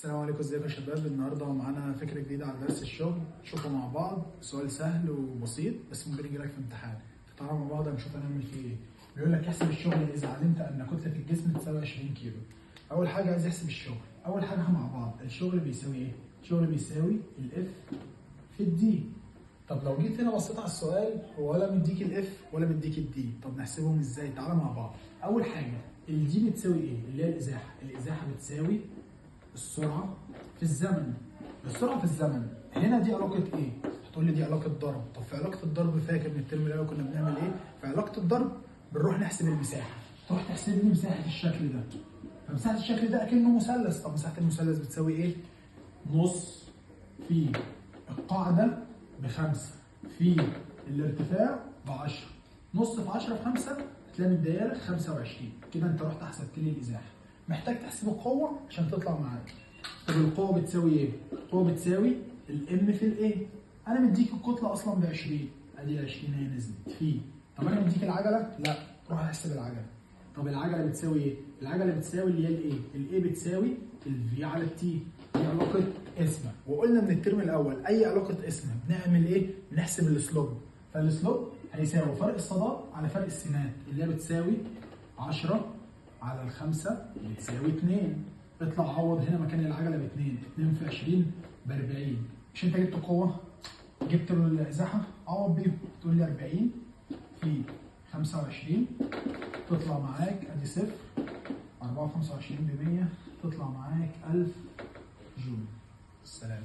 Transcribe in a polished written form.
السلام عليكم، ازيكم يا شباب؟ النهارده معانا فكرة جديدة على درس الشغل، نشوفها مع بعض. سؤال سهل وبسيط بس ممكن يجي لك في امتحان، فتعالوا مع بعض هنشوف هنعمل فيه ايه. بيقول لك احسب الشغل اذا علمت ان كتلة الجسم تساوي 20 كيلو. اول حاجة عايز يحسب الشغل، اول حاجة مع بعض الشغل بيساوي ايه؟ الشغل بيساوي ال F في ال D. طب لو جيت هنا بصيت على السؤال، هو ولا مديك ال F ولا مديك ال D، طب نحسبهم ازاي؟ تعالى مع بعض. اول حاجة ال D بتساوي ايه؟ اللي هي الازاحه، الازاحه بتساوي السرعة في الزمن. السرعة في الزمن هنا دي علاقة ايه؟ هتقول لي دي علاقة ضرب. طب في علاقة الضرب فاكر من الترم الاول كنا بنعمل ايه؟ في علاقة الضرب بنروح نحسب المساحة، تروح تحسب لي مساحة الشكل ده. فمساحه الشكل ده اكنه مثلث، طب مساحة المثلث بتساوي ايه؟ نص في القاعدة ب5 في الارتفاع ب10، نص في 10 في 5 هتلاقي مديالك 25. كده انت رحت حسبت لي الازاحه. محتاج تحسب القوة عشان تطلع معاك. طب القوة بتساوي ايه؟ القوة بتساوي ال M في ال A. انا مديك الكتلة اصلا ب 20، ادي ال 20 اهي نزلت في. طب انا مديك العجلة؟ لا، روح احسب العجلة. طب العجلة بتساوي ايه؟ العجلة بتساوي اللي هي ال A، ال A بتساوي ال V على ال T. دي علاقة قسمة، وقلنا من الترم الاول اي علاقة قسمة بنعمل ايه؟ بنحسب ال slope. فال slope هيساوي فرق الصادات على فرق السينات اللي هي بتساوي 10 على 5 بتساوي 2. اطلع عوض هنا مكان العجلة ب 2، 2 في 20 ب 40. مش انت جبت القوة؟ جبت الازاحه؟ عوض بيهم، تقول لي 40 في 25 تطلع معاك ادي صفر، 4 في 25 ب 100 تطلع معاك 1000 جول. السلام.